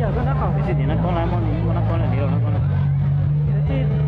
Ib txwm tim nab koob lawm, muaj nab koob li los nab koob na.